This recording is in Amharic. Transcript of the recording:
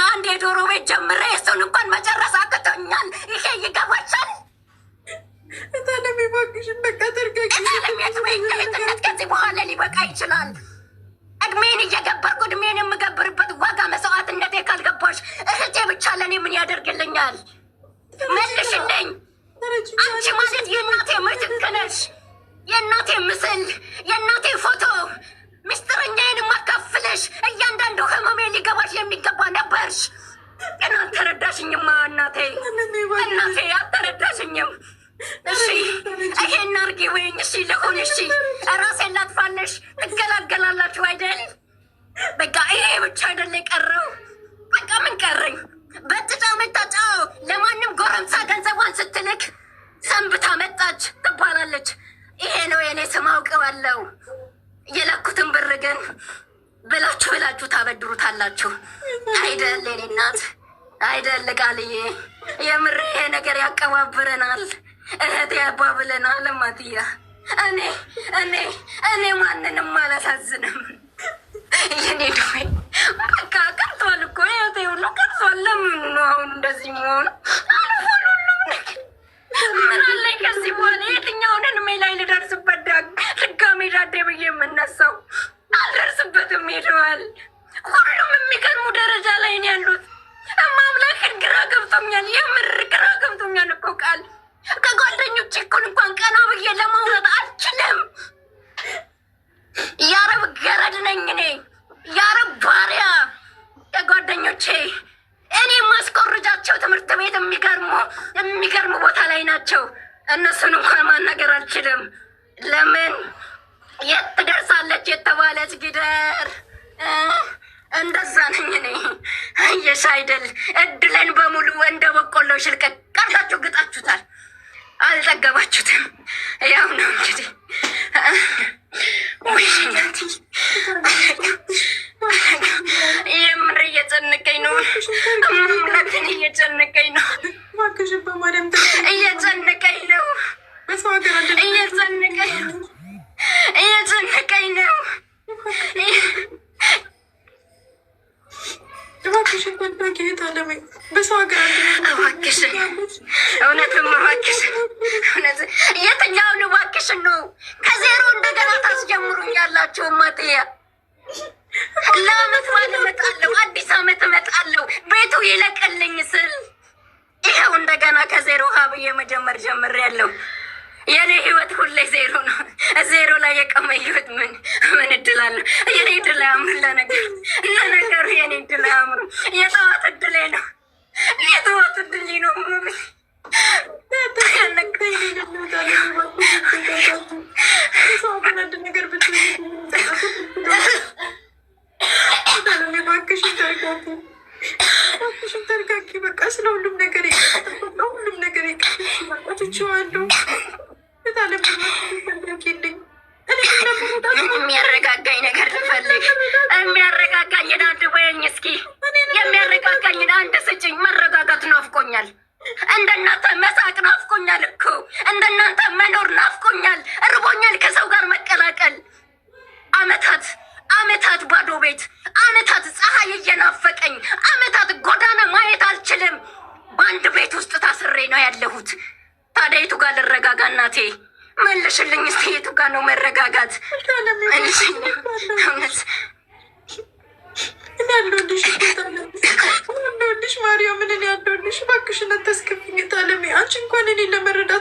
አንድ የዶሮ ቤት ጀምሬ እሱን እንኳን መጨረስ አቅቶኛል። ይሄ ይገባሻል? እታለም እባክሽን በቃ ተረጋጊ። እታለም የእህትነት ከዚህ በኋላ ሊበቃ ይችላል። እድሜን እየገበርኩ እድሜን የምገብርበት ዋጋ መስዋዕትነቴ ካልገባሽ እህቴ ብቻ ለእኔ ምን ያደርግልኛል? መልሽልኝ። አንቺ ማለት የእናቴ ምትክ ነሽ፣ የእናቴ ምስል፣ የእናቴ ፎቶ፣ ምስጢረኛዬን የማካፍልሽ፣ እያንዳንዱ ህመሜ ሊገባሽ የሚገባ ነበርሽ። ግን አልተረዳሽኝማ እናቴ፣ እናቴ አልተረዳሽኝም። እሺ ይሄን አድርጊ ወይኝ፣ እሺ ልሁን፣ እሺ ራሴን ላጥፋልሽ፣ ትገላገላላችሁ አይደል? በቃ ይሄ ብቻ አይደል የቀረው? በቃ ምን ቀረኝ? በጥጫ መጣጫው ለማንም ጎረምሳ ገንዘቧን ስትልክ ሰንብታ መጣች ትባላለች። ይሄ ነው የኔ ስም፣ አውቀዋለሁ። የላኩትን ብር ግን ብላችሁ ብላችሁ ታበድሩታላችሁ አይደል? የኔ እናት አይደል ቃልዬ፣ የምር ይሄ ነገር ያቀባብረናል፣ እህት ያባብለናል። ማትያ እኔ እኔ እኔ ማንንም አላሳዝንም። የኔ ዱቤ በቃ ቀርቷል እኮ ህይወቴ ሁሉ ቀርቷል። ለምን ነው አሁን እንደዚህ መሆኑ? አልፏል ሁሉም ነገር። ምን አለኝ ከዚህ በኋላ? የትኛውን እድሜ ላይ ልደርስበት ድጋሜ ዳዴ ብዬ የምነሳው? አልደርስበትም። ሄደዋል። ሁሉም የሚገርሙ ደረጃ ላይ ነው ያሉት። ማምላክን ግራ ገብቶኛል። የምር ግራ ገብቶኛል እኮ ቃል ከጓደኞቼ እኩል እንኳን ቀና ብዬ ለማውራት አልችልም። የአረብ ገረድ ነኝ እኔ፣ የአረብ ባሪያ። ከጓደኞቼ እኔ ማስቆርጃቸው ትምህርት ቤት የሚገርሙ የሚገርሙ ቦታ ላይ ናቸው። እነሱን እንኳን ማናገር አልችልም። ለምን የት ትደርሳለች የተባለች ጊደር እንደዛ ነኝ እኔ። አየሽ አይደል እድለን በሙሉ እንደ በቆሎ ሽልቀት ቀርታችሁ ግጣችሁታል። አልጠገባችሁትም። ያው ነው እንግዲህ። ውይ እናቴ የምር እየጨነቀኝ ነው። አምላክን እየጨነቀኝ ነው። እባክሽን በማርያም ተረጋጊ። እየጨነቀኝ ነው። በሰው ሀገር አንድ እየጨነቀኝ ነው። እየጨነቀኝ ነው። እባክሽን ተረጋጊ እታለም። በሰው ሀገር አንድ ነገር እባክሽን እውነትም እባክሽን፣ እውነት የትኛውን እባክሽን ነው ከዜሮ እንደገና ታስጀምሩኛላችሁ? ማጥያ ለአመት በዓል እመጣለሁ፣ አዲስ አመት እመጣለሁ፣ ቤቱ ይለቅልኝ ስል ይኸው እንደገና ከዜሮ ሀ ብዬ መጀመር ጀምሬያለሁ። የኔ ህይወት ሁሌ ዜሮ ነው። ዜሮ ላይ የቀመ ህይወት ምን ምን እድል አለው? የኔ እድል አያምርም። ለነገሩ የኔ እድል አያምርም። የጠዋት እድሌ ነው። የጠዋት እድሌ ነው። በሰው ሀገር አንድ ነገር ብትሆኚ እባክሽን ተረጋጊ። እባክሽን ተረጋጊ። በቃ ስለ ሁሉም ነገር ይቅርታ፣ በቃ ሁሉም ነገር ይቅርታ። በቃ ትቼዋለሁ። እታለም እባክሽን ተረጋጊልኝ። እኔ ግን ለመረዳት የሚያረጋጋኝ ነገር ልፈልግ። የሚያረጋጋኝን አንድ በይኝ እስኪ። የሚያረጋጋኝን አንድ ስጭኝ። መረጋጋት ናፍቆኛል። እንደናንተ መሳቅ ናፍቆኛል እኮ እንደናንተ መኖር ናፍቆኛል። እርቦኛል ከሰው ጋር መቀላቀል። አመታት አመታት ባዶ ቤት፣ አመታት ፀሐይ እየናፈቀኝ፣ አመታት ጎዳና ማየት አልችልም። በአንድ ቤት ውስጥ ታስሬ ነው ያለሁት። ታዲያ የቱ ጋር ልረጋጋ? እናቴ መልሽልኝ እስኪ የቱ ጋር ነው መረጋጋት? መልሽልኝ እውነት እኔ ያለሁልሽ እኮ እታለም፣ እኔ ያለሁልሽ ማርያምን፣ እኔ ያለሁልሽ። እባክሽን አታስከፊኝ እታለም። አንቺ እንኳን እኔን ለመረዳት